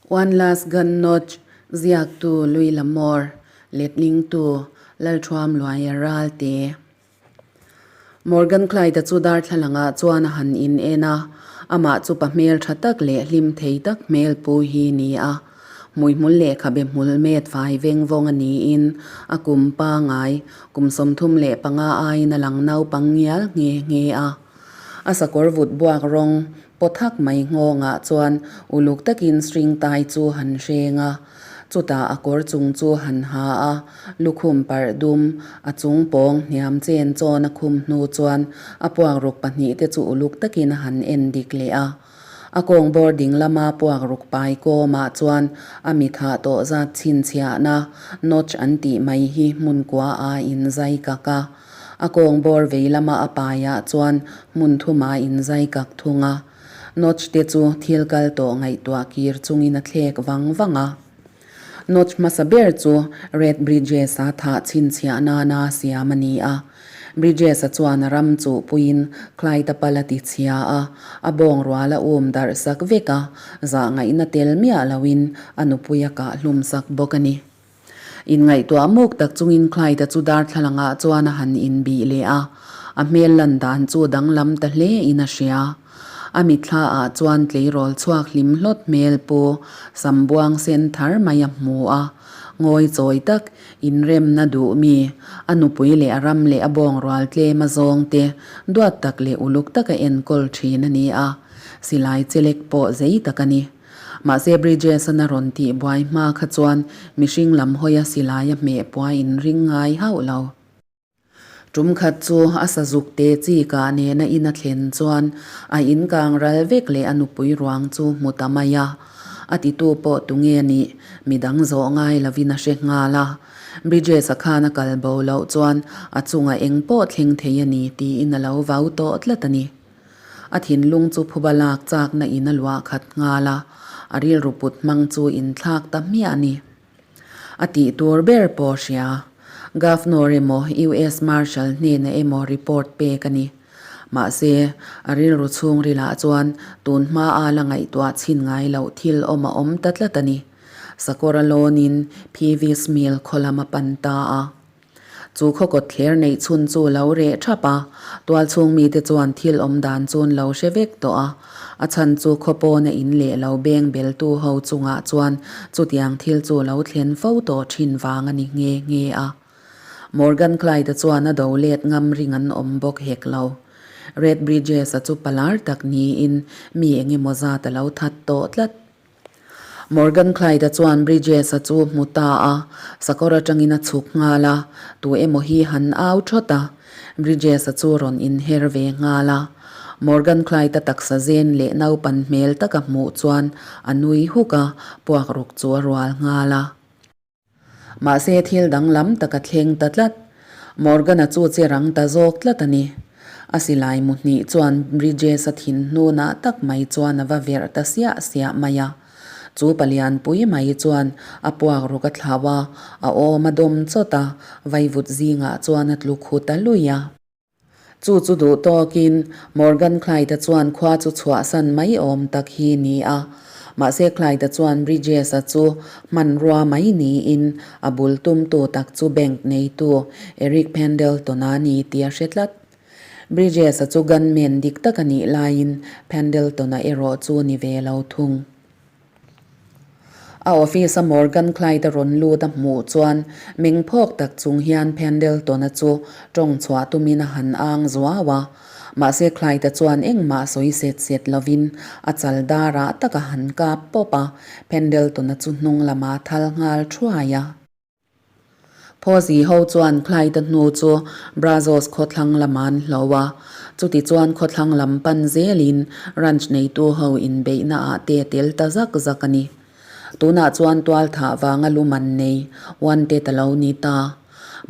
One Last Gun Notch ziaktu Louis L'Amour, letlingtu Lalthuam Luaia Ralte. Morgan Clyde-a chu darthlalangah chuan a han in en a, amah chu pa hmel tha tak leh hlim thei tak hmel pu hi ni a. Hmuihmul leh khabe hmul met fai veng vawng a niin a kum pangai kum 35 aiin a lang naupang ngial nghe nghe a. A sakawr vut buak rawng paw thak mai nghawngah chuan uluk takin string tai chu han hreng a, chutah a kawr chung chu han ha a, lukhum parh dum a chung pawng hniam chen chawn a khum hnu chuan a puakruk pahnihte chu uluk takin a han en dik leh a. A kawng bawr ding lama puakruk pai kawmah chuan a mithah tawh zat chhinchhiahna notch an tih mai hi hmun kua a inzai kak a. A kawng bawr vei lama a paiah chuan hmun thuma inzai kak thung a. Notch te chu thil kal tawh ngaihtuah kir chungin a thlek vang vang a. Notch hmasa ber chu Red Bridges-a thah chhinchhiah nana siam a ni a. Bridges-a chuan a ram chuh puiin Clyde-a pal a ti chhia a, a bawng rual a um darh sak vek a, zah ngaihna tel miah loin a nupui a kah hlum sak bawk a ni. Inngaihtuah muk tak chungin Clyde-a chu darthlalangah chuan a han inbih leh a, a hmel lan dan chu danglam ta hle in a hria. A mitthla ah chuan tleirawl chhuak hlim hlawt hmel pu Sambuang sen thar mai a hmu a, ngawi chawi tak inremna duh mi, a nupui leh a ram leh a bawng rual tlem a zawng te duat tak leh uluk taka enkawl thin a ni a, silai chelek pawh zei tak a ni. Mahse Bridges-an a rawn tih buai hma kha chuan mihring lam hawia silai a hmeh pua inring ngai hauh lo. Tum khat chu a sazuk te chi kah nena in a thlen chuan a in kang ral vek leh a nupui ruang chu hmu ta mai a. A titu pawh tunge nih midang zawh ngai lovin a hre nghal a. Bridges-a khan a kal bo loh chuan a chungah eng pawh thleng thei a ni tiin a lo vau tawh tlat a ni. A thinlung chu phuba lak chakna in a luah khat nghal a, a rilru put hmang chu inthlak ta hmiah a ni. A tih tur ber pawh hria. Governor emaw US Marshal hnena emaw report pek a ni. Mahse, a rilru chhungrilah chuan tun hma a la ngaihtuah chhin ngai loh thil awm a awm ta tlat a ni. Sakawr a lawnin Phoebus Mill khaw lam a pan ta a. Chu khawkawt thler neih chhun chu lo reh thap a, tualchhung mite chuan thil awm dan chun lo hre vek tawh a. A chhan chu khaw pawna in leh lo beng beltu ho chungah chuan chutiang thil chu lo thlen fo tawh thin vang a ni nghe nghe a. Morgan Clyde-a chuan a do let ngam ring an awm bawk hek lo. Red Bridges-a chu palar tak niin mi engemaw zat a lo that tawh tlat. Morgan Clyde-a chuan Bridges-a chu hmu ta a, sakawr atangin a chhuk nghal a, tu emaw hi han au thawt a. Bridges-a chu rawn inher ve nghal a. Morgan Clyde-a taksa zen leh naupan hmel taka hmuh chuan a nui huk a, puakruk chu a rual nghal a. Mahse thil danglam tak a thleng ta tlat. Morgan-a chu che rang ta zawk tlat a ni. A silai mu hnih chuan Bridges-a thin hnunah tak mai chuan a va verh ta siah siah mai a. Chu palianpui mai chuan a puak ruk a thlau a, a awm a dawm chawt a, vaivut zingah chuan a tlu khu ta lui a. Chu chu duh tawkin Morgan Clyde-a chuan khua chu chhuahsan mai awm tak hi ni a. Mahse Clyde-a chuan Bridges-a chu hmanrua mai niin a bul tumtu tak chu bank neitu Eric Pendleton-a ni tih a hre tlat. Bridges-a chu gunman dik tak a nih laiin Pendleton-a erawh chu ni ve lo thung. A office a Morgan Clyde a rawn lut a hmuh chuan meng phawk tak chung hian Pendleton-a chu tawng chhuah tumin a han ang zuau a. Mahse Clyde-a chuan engmah sawi set set lovin a chal darah tak a han kap pawp a, Pendleton-a chu hnung lamah thal nghal thuai a. Phawzi ho chuan Clyde-a hnu chu Brazos khawthlang lamah an hlo a, chuti chuan khawthlang lam pan zelin ranch neitu ho inbeihna ah te tel ta zak zak a ni. Tunah chuan tualthah vanga luman nei wanted a lo ni ta.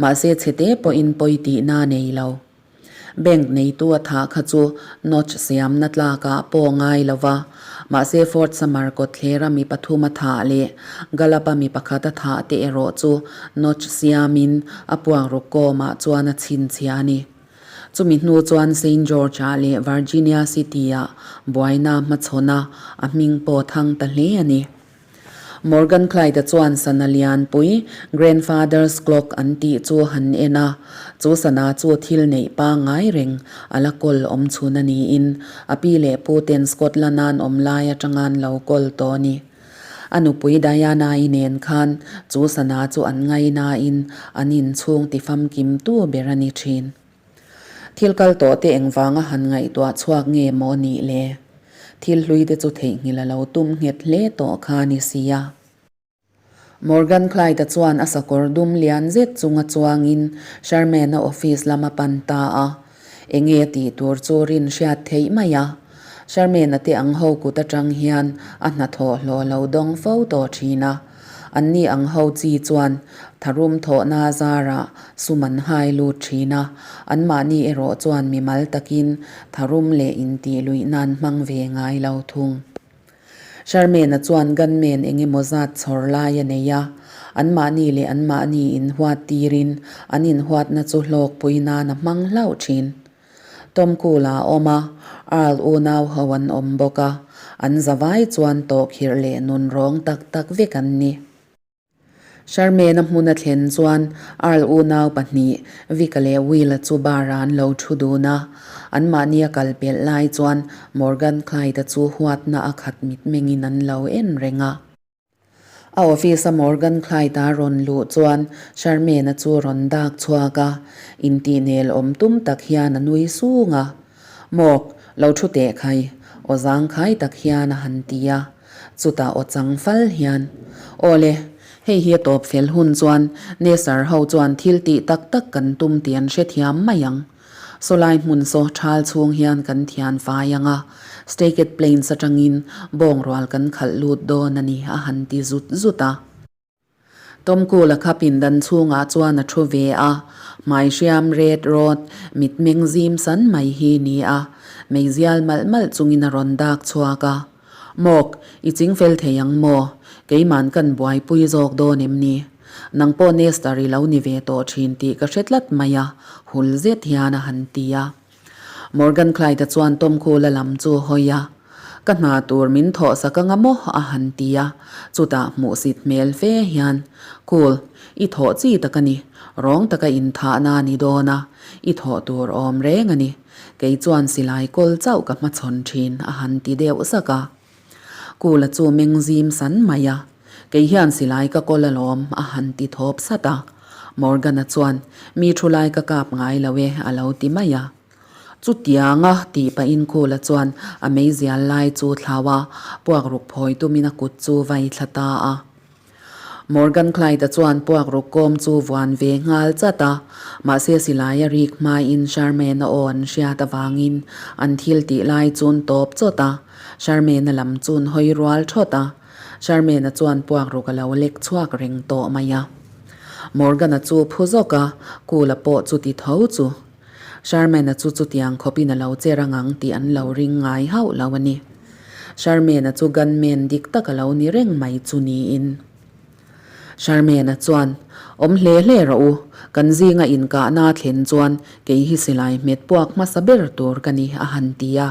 Mahse chhete pawhin pawi tihna a nei lo. Bank neitu a thah kha chu notch siamna tlakah pawh ngai lo va, mahse Fort Summer kawtthlera mi pathum a thah leh Gallup-a mi pakhat a thah te erawh chu notch siamin a puakruk kawmah chuan a chhinchhiah a ni. Chumi hnu chuan Saint George-ah leh Virginia City-ah buaina hmachhawn a, a hming pawh thang ta hle a ni. Morgan Clyde-a chuan sana lianpui, Grandfather's Clock an tih chu han en a, chu sana chu thil neih pangngai reng a la kawl awm chhun a niin a pi leh pu ten Scotland-a an awm lai atanga an lo kawl tawh a ni. A nupui Diana-i nen khan chu sana chu an ngainain an inchhung tifamkimtu ber a ni thin. Thil kal tawh te engvanga han ngaihtuah chhuak nge maw nih le? Thil hlui te chu theihnghilh a lo tum nghet hle tawh kha a ni sia. Morgan Clyde-a chuan a sakawr dum lian zet chunga chuangin Sherman-a office lam a pan ta a. Enge tih tur chu rin hriat theih mai a. Sherman-a te ang ho kut atang hian a hnathawh hlawh lo dawng fo tawh thin a. Anni ang ho chi chuan tharum thawhna zarah sum an hai lut thin a, anmahni erawh chuan mimal takin tharum leh intih luih nan hmang ve ngai lo thung. Sherman-a chuan gunman eng emaw zat chhawr lai a nei a, anmahni leh anmahni inhuat tirin an inhuatna chu hlawkpui nan a hmang hlauh thin. Tom Cool-a a awm a, Earl unau ho an awm bawk a, an zavai chuan tawhkhirh leh nun rawng tak tak vek an ni. Sherman-a hmun a thlen chuan Earl unau pahnih, Vic-a leh Will-a chu bar-ah an lo thu dun a, anmahni a kal pelh lai chuan Morgan Clyde-a chu huatna a khat mitmengin an lo en reng a. A office a Morgan Clyde a rawn luh chuan Sherman-a chu rawn dak chhuak a, intih nel awm tum tak hian a nui sung a. Mawk, lo thu teh khai, aw zangkhai tak hian a han ti a. Chutah aw chang fal hian, Aw le, hei hi a tawp fel hun chuan Nesar ho chuan thil tih tak tak kan tum tih an hrethiam mai ang. Sawlai hmun saw thal chhung hian kan thian fai ang a, Staked Plains atangin bawngrual kan khalh lut dawn a ni a han ti zut zut a. Tomkula kha pindan chhungah chuan a thu ve a, hmai hriam ret rawt, mitmeng zim san mai hi ni a, meizial malh malh chungin a rawn dak chhuak a. Mawk, i ching fel thei ang maw? Keiman kan buaipui zawk dawn em ni? Nang pawh Nestor i lo ni ve tawh thin tih ka hre tlat mai a, hul zet hian a han ti a. Morgan Clyde-a chuan Tom Cool-a lam chu a hawi a, Ka hna tur min thawh sak anga maw? a han ti a. Chutah hmuhsit hmel fe hian, Cool, i thawh chi tak a ni. Rawng taka inthahna a ni dawn a, i thawh tur awm reng a ni. Kei chuan silai kawl chauh ka hmachhawn thin a han ti deuh zak a. Kula chu meng zim san mai a, Kei hian silai ka kawl alawm a han ti thawp sat a. Morgan-a chuan, Mi thu lai ka kap ngai lo e a lo ti mai a. Chutianga tih pahin Kula chuan a meizial lai chu thlau a, puakruk phawi tumin a kut chu vai thla ta a. Morgan Clyde-a chuan puakruk kawm chu vuan ve nghal chat a, mahse silai a rik hmain Sherman-a aw an hriat avangin an thil tih lai chun tawp chawt a, Sherman-a lam chun hawi rual thawt a. Sherman-a chuan puakruk a lo lek chhuak reng tawh mai a. Morgan-a chu phu zawk a, Kula pawh chu ti tho chu. Sherman-a chu chutiang khawpin a lo che rang ang tih an lo ring ngai hauh lo a ni. Sherman-a chu gunman dik tak a lo ni reng mai chu niin. Sherman-a chuan, Awm hle hle rawh u, kan zinga inkahna thlen chuan kei hi silai hmet puak hmasa ber tur ka ni a han ti a.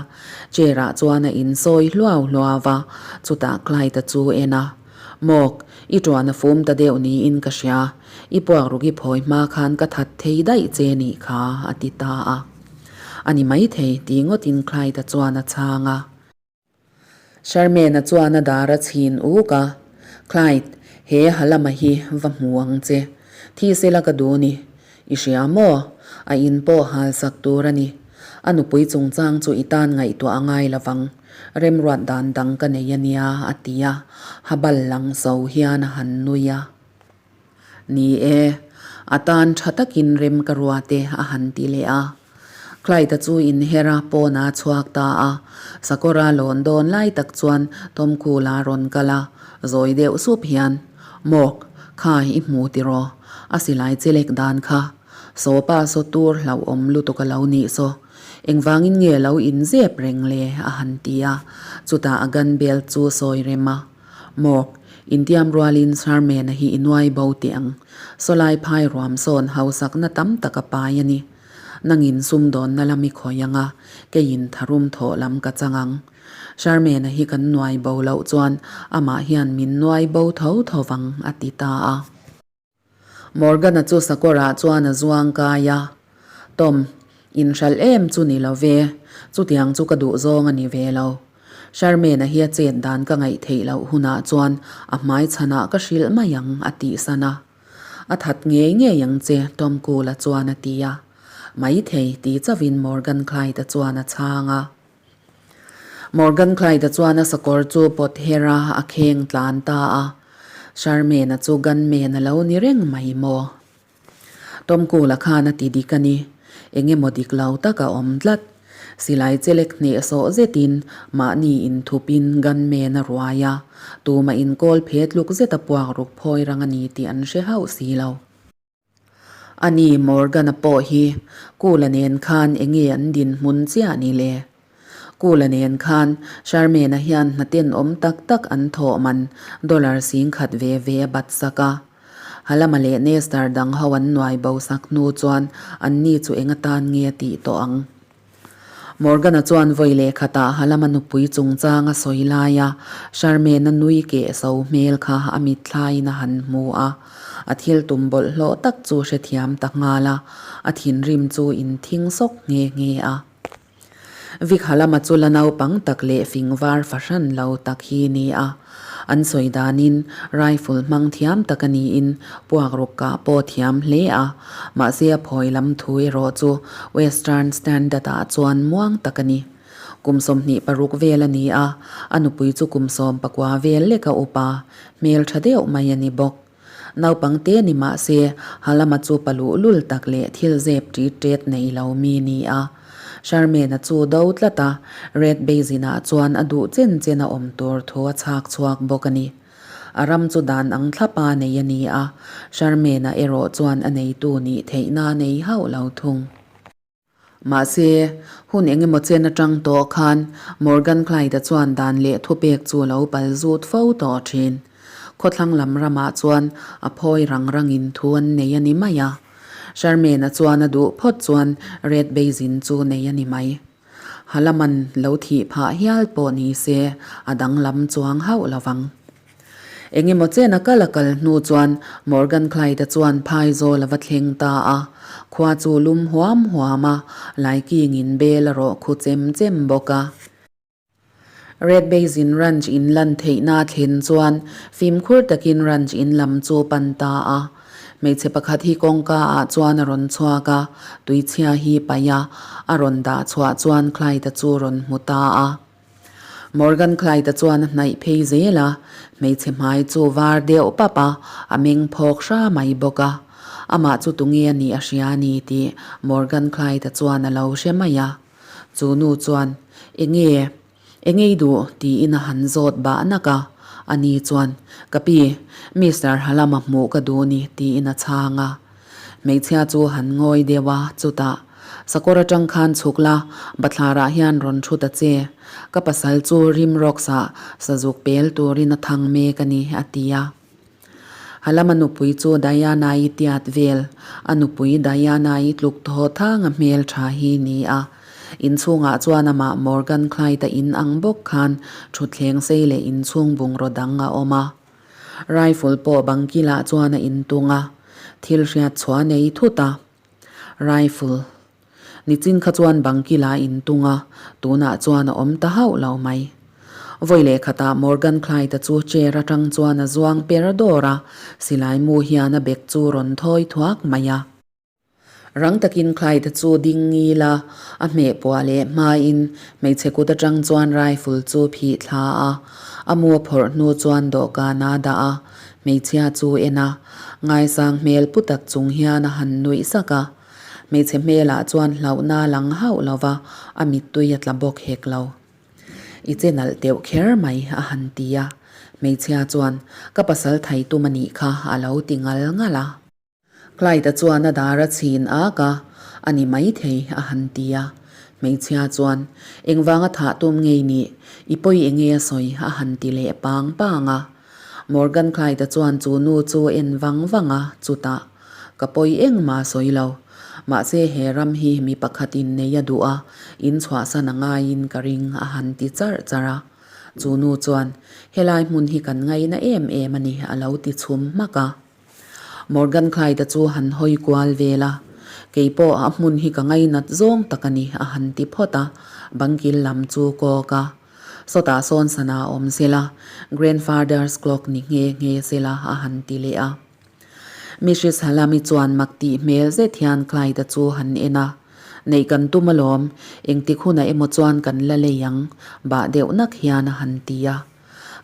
Chair-ah chuan a insawi hluau hluau va, chutah Clyde-a chu en a. Mawk, i tuan a fum ta deuh niin ka hria. I puak ruk i phawi hma khan ka that thei daih che nih kha, a ti ta a. A ni maithei, ti ngawtin Clyde-a chuan a chhang a. Sherman-a chuan a dar a chhin uk a, Clyde, he Halama hi va hmu ang che. Thi sela ka duh ni. I hria maw? A in pawh hal sak tur a ni. A nupui chungchang chu i tan ngaihtuah a ngai lo vang. Remruat dan dang ka nei a nia, a ti a. Habal lang so hian a han nui a. Ni e, a tan tha takin rem ka ruat e, a han ti leh a. Clyde-a chu inher a, pawnah a chhuak ta a. Sakawra lawn dawn lai tak chuan Tom Cool-a rawn kal a, zawi deuh sup hian, Mawk, kha i hmu tiraw? A silai chelek dan kha. Sawpa saw tur hlauhawm lutuk a lo nih saw. Engvangin nge lo inzep reng le? a han ti a. Chutah a gun belt chu sawi rem a. Mawk, intiam rualin Sharmena hi i nuai bo teh ang. Sawlai phai ruam sawn hausakna tam tak a pai a ni. Nangin sumdawnna lam i khawi ang a, keiin tharum thawh lam ka chang ang. Sharmena hi kan nuai bo loh chuan amah hian min nuai bo tho tho vang, a ti ta a. Morgan-a chu sakawrah chuan a zuang kai a, Tom, inhralh em chu ni lo ve, chutiang chu ka duh zawng a ni ve lo. Sharmena hi a chet dan ka ngaih theih loh hunah chuan a hmai chhanah ka hrilh mai ang, a tihsan a. A that ngei ngei ang che, Tom Cool-a chuan a ti a. Maithei, ti chauhin Morgan Clyde-a chuan a chhang a. Morgan Clyde-a chuan a sakawr chu pawt her a, a kheng tlan ta a. Sharman-a chu gunman a lo ni reng mai maw? Tom Cool-a khan a ti dik a ni. Eng emaw dik lo tak a awm tlat. Silai chelek hneh sawh zetin mahni inthupin gunman a ruai a, tumah inkawl phe tluk zet a puak ruk phawi rang a ni tih an hre hauh si lo. A ni, Morgan-a pawh hi Kula nen khan enge an dinhmun chiah ni le? Kula nen khan Sharmena hian hnaten awm tak tak an thawh man dollar 10,000 ve ve a bat sak a. Halama leh Nestor dang ho an nuai bo sak hnu chuan anni chu eng atan nge a tih tawh ang? Morgan-a chuan vawi leh khatah Halama nupui chungchang a sawi lai a, Sharmena nui keh so hmel kha a mitthlaiin a han hmu a. A thil tum bawlhhlawh tak chu hrethiam ta nghal a, a thinrim chu inthing sawk nghe nghe a. Vic Halama chu la naupang tak leh fing var fahran lo tak hi ni a. An sawi danin rifle hmang thiam tak a niin puak ruk kah pawh thiam hle a, mahse a phawi lam thu erawh chu Western Standard ah chuan muang tak a ni. Kum 26 vel a ni a, a nupui chu kum 19 vel lek a upa, hmel tha deuh mai a ni bawk. Naupang te ni mah se, Halama chu pa luhlul tak leh thil zep ṭit ṭet nei lo mi ni a. Sharmena chu do tlat a, Red Basin-ah chuan a duh chen chen a awm tur thu a chhak chhuak bawk a ni. A ram chu dan ang thlapa nei a ni a, Sharmena erawh chuan a neitu nih theihna a nei hauh lo thung. Mahse, hun eng emaw chen atang tawh khan Morgan Clyde-a chuan dan leh thupek chu a lo pal zut fo tawh thin. Khawthlang lam ramah chuan a phawi rang rangin thu an nei a ni mai a. Sharmena chuan a duh phawt chuan Red Basin chu nei a ni mai. Halaman lo thih phah hial pawh ni se a danglam chuang hauh lo vang. Eng emaw chen a kal a kal hnu chuan Morgan Clyde-a chuan phaizawl a va thleng ta a. Khua chu lum huam huam a, laikingin bel a rawh khu chem chem bawk a. Red Basin Ranch in lan theihna a thlen chuan fimkhur takin ranch in lam chu pan ta a. Hmeichhe pakhat hi kawngka ah chuan a rawn chhuak a, tuichhia hi paih a, a rawn dah chhuah chuan Clyde-a chu rawn hmu ta a. Morgan Clyde-a chuan a hnaih phei zel a, hmeichhe hmai chu var deuh pap a, a meng phawk hra mai bawk a. Amah chu tunge a nih a hria a ni tih Morgan Clyde-a chuan a lo hre mai a. Chu nu chuan, Enge? Enge i duh? tiin a han zawt bah nak a. Ani chuan, Ka pi, Mister Halama hmuh ka duh ni, tiin a chhang a. Hmeichhia chu han ngawi deuh a, chutah, Sakawr atang khan chhuk la, bathlarah hian rawn thu ta che. Ka pasal chu rim rawksa sazuk pel turin a thang mek a ni, a ti a. Halama nupui chu Diana-i tiat vel, a nupui Diana-i tluk thaw thanga hmel tha hi ni a. Inchhungah chuan amah Morgan Clyde-a in ang bawk khan thutthleng sei leh inchhung bungraw dang a awm a. Rifle pawh bang kilah chuan a intung a, thil hriat chhuah a nei thut a. Rifle. Nichin kha chuan bang kilah a intung a, tunah chuan a awm ta hauh lo mai. Vawi leh khatah Morgan Clyde-a chu chair atang chuan a zuang per dawr a, silai mu hian a bag chu rawn thawi thuak mai a. Rang takin Clyde chu ding ngil a, a hmeh puah leh hmain hmeichhe kut atang chuan rifle chu phih thla a, a mu a phawrh hnu chuan dawhkan a dah a, hmeichhia chu en a, ngaisang hmel pu tak chung hian a han nuih sak a. Hmeichhe hmelah chuan hlauhna a lang hauh lo va, a mittui a tla bawk hek lo. I che nalh deuh kher mai, a han ti a. Hmeichhia chuan, Ka pasal thai tum a nih kha, a lo ti ngal ngal a. Clyde-a chuan a dar a chhin ak a, A ni maithei, a han ti a. Hmeichhia chuan, Engvanga thah tum ngei nih, i pawi enge a sawi, a han ti leh pang pang a. Morgan Clyde-a chuan chu nu chu en vang vang a, chutah, Ka pawi engmah sawi lo. Mahse he ram hi mi pakhatin nei a duh a, in chhuahsan a ngaiin ka ring a han ti charh charh a. Chu nu chuan, Helai hmun hi kan ngaina em em a ni a lo ti chhum hmak a. Morgan Clyde-a chu han hawi kual vel a, Kei pawh a hmun hi ka ngainat zawng tak a ni a han ti phawt a, bangkil lam chu kawk a. Sawtah sawn sana awm sela, Grandfather's clock ni nghe nghe sela a han ti leh a. Mrs Hallam-i chuan mak tih hmel zet hian Clyde-a chu han en a, Neih kan tum alawm, engtik hunah emaw chuan kan la lei ang, bah deuh nak hian a han ti a.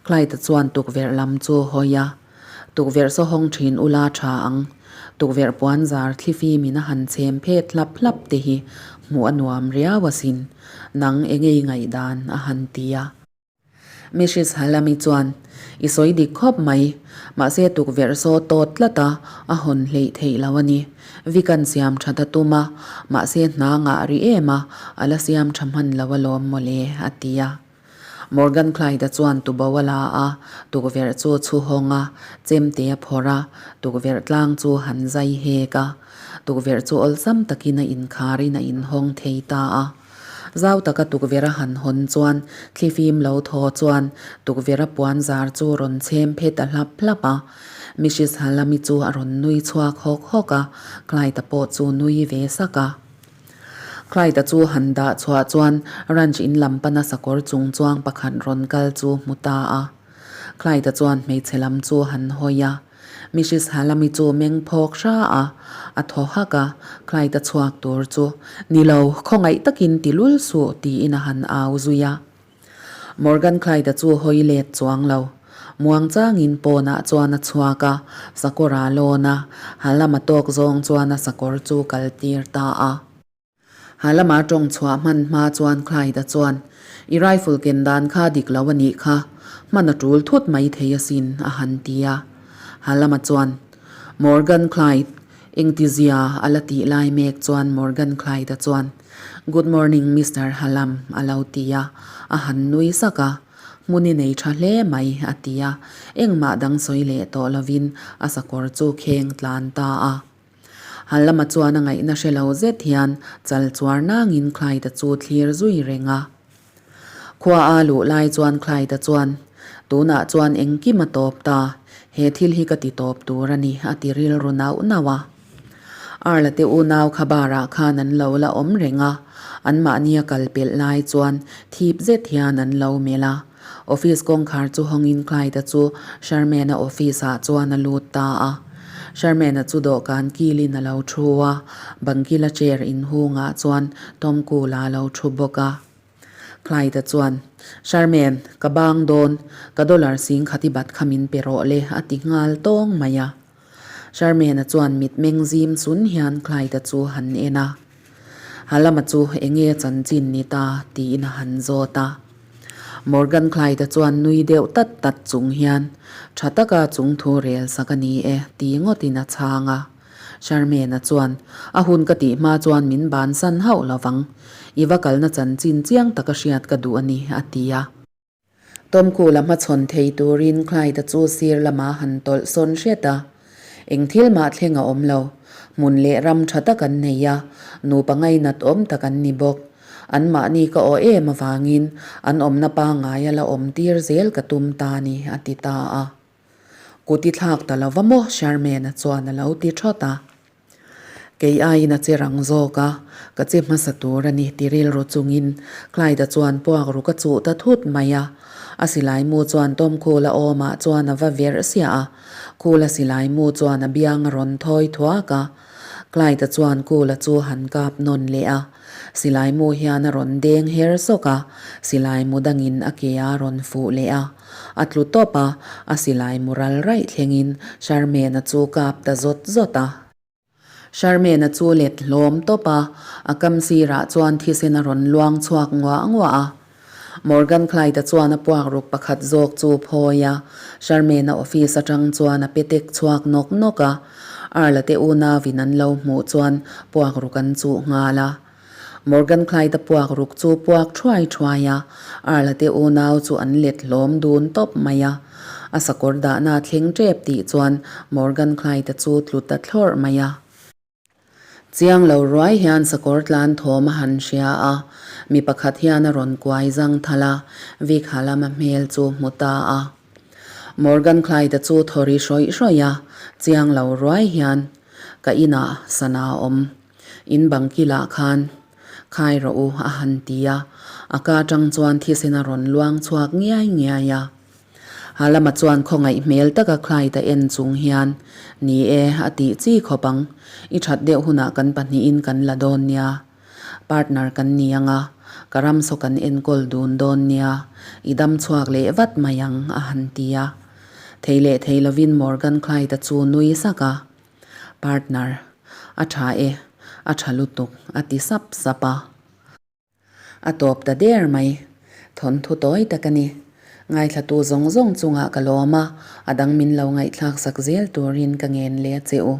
Clyde-a chuan tukverh lam chu hawi a, Tukverh saw hawng thin ula tha ang, tukverh puan zar thlifim in a han chhem phet hlap hlap te hi hmuh a nuam riau asin, nang engei ngaihdan a han ti a. Mrs Hallam-i chuan, I sawi dik khawp mai, mahse tukverh saw tawt tlat a, a hawn hleih theih lo a ni. Vic-a'n siam that a tum a, mahse hna ngah ri em a, a la siam tha hman lo alawm mawle, a ti a. Morgan Clyde-a chuan tubo a la a, tukverh chu chhu hawng a, chemte a phawrh a, tukverh tlang chu han zai hek a. Tukverh chu awlsam takin a inkharin a inhawng thei ta a. Zau taka tukverh a han hawn chuan thlifim lo thaw chuan tukverh a puan zar chu rawn chhem phet a hlap hlap a. Mrs Hallam-i chu a rawn nui chhuak hawk hawk a, Clyde-a pawh chu nui ve sak a. Clyde-a chu han dah chhuah chuan ranch in lam pana sakawr chung chuang pakhat rawn kal chu hmu ta a. Clyde-a chuan hmeichhe lam chu han hawi a. Mrs Hallam-i chu meng phawk hra a, a thaw hak a, Clyde-a chhuak tur chu, Ni lo, khawngaih takin ti lul suh, tiin a han au zui a. Morgan Clyde-a chu hawi let chuang lo. Muangchangin pawnah chuan a chhuak a, sakawr a lawn a, Hallam-a tawk zawng chuan a sakawr chu kal tir ta a. Hallam-a tawng chhuah hman hma chuan Clyde-a chuan, I rifle ken dan kha dik lo a nih kha, hman a tul thut mai thei asin, a han ti a. Hallam-a chuan, Morgan Clyde, engtizia a la tih lai mek chuan Morgan Clyde-a chuan, Good morning Mister Hallam a lo ti a, a han nui sak a, hmun i nei tha hle mai a ti a, engmah dang sawi leh tawh lovin a sakawr chu kheng tlan ta a. Hallam-a chuan a ngaihna hre lo zet hian chal chuar nangin Clyde-a chu thlir zui reng a. Khua a luh lai chuan Clyde-a chuan, Tunah chuan engkim a tawp ta, he thil hi ka ti tawp tur a ni a ti rilru nauh nauh a. Arla te unau kha bar-ah khan an lo la awm reng a, anmahni a kal pelh lai chuan thip zet hian an lo melh a. Office kawngkhar chu hawngin Clyde-a chu Sherman-a office-ah chuan a lut ta a. Sherman-a chu dawhkan kilin a lo thu a, bangkila chair inhungah chuan Tom Cool-a a lo thu bawk a. Clyde-a chuan, Sherman, ka bang dawn, ka dollar sing khat i bat kha min pe rawh le, a ti nghal tawng mai a. Sherman-a chuan mitmeng zim chun hian Clyde-a chu han en a. Halama chu enge chanchin ni ta tiin a han zawt a. Morgan Clyde-a chuan nui deuh tat tat chung hian, Tha taka chung thu rel sak a ni e ti ngawtin a chhang a. Sherman-a chuan, A hun ka tih hma chuan min bansan hauh lovang. I va kalna chanchin chiang taka hriat ka duh a ni, a ti a. Tawmkula hmachhawn thei turin Clyde-a chu sir lama han tawlh sawn hret a. Eng thil mah thleng a awm lo. Hmun leh ram tha tak an nei a, nupa ngainat awm tak an ni bawk. Anmahni ka aw em avangin an awmna pangngai a la awm tir zel ka tum ta ni, a ti ta a. Kut i thlak ta lo va maw? Sherman-a chuan a lo ti thawt a. Kei aiin a che rang zawk a, ka che hmasa tur a ni ti rilru chungin Clyde-a chuan puak ruk a chuh ta thut mai a. A silai mu chuan Tom Khula awmah chuan a va verh siah a, Khula silai mu chuan a biang a rawn thawi thuak a. Clyde-a chuan Khula chu han kap nawn leh a, silai mu hian a rawn deng her sawk a, silai mu dangin a ke a rawn fuh leh a. A tlu tawp a, a silai mu ral raih thlengin Sharmena chu kap ta zawt zawt a. Sharmena chu let hlawm tawp a, a kam sirah chuan thisen a rawn luang chhuak nguah nguah a. Morgan Clyde-a chuan a puak ruk pakhat zawk chu phawi a, Sharmena office atang chuan a petek chhuak nawk nawk a. Arla te unauin an lo hmuh chuan puak ruk an chuh nghal a. Morgan Clyde-a puak ruk chu puak thuai thuai a, Arla te unau chu an let hlawm dun tawp mai a. A sakawr dahna a thleng tep tih chuan Morgan Clyde-a chu tlu ta thlawrh mai a. Chiang lo ruai hian sakawr tlan thawm a han hria a, mi pakhat hian a rawn kuai zang thal a, Vic Hallam-a hmel chu hmu ta a. Morgan Clyde-a chu thaw ri hrawih hrawih a, chiang lo ruai hian, Ka inah sana a awm. In bang kilah khan khai rawh u a han ti a, a ka atang chuan thisen a rawn luang chhuak ngiai ngiai a. Halama chuan khawngaih hmel taka Clyde a en chung hian, Ni e, a tih chi khawp ang. I that deuh hunah kan pahnihin kan la dawn nia. Partner kan ni ang a, ka ram saw kan enkawl dun dawn nia. I dam chhuak leh vat mai ang, a han ti a. Thei leh thei lovin Morgan Clyde-a chu nui sak a. Partner, a tha e, a tha lutuk, a ti sap sap a. A tawp ta der mai. Thawnthu tawi tak a ni. Ngaithlatu zawng zawng chungah ka lawm a, a dang min lo ngaihthlak sak zel turin ka ngen leh a che u.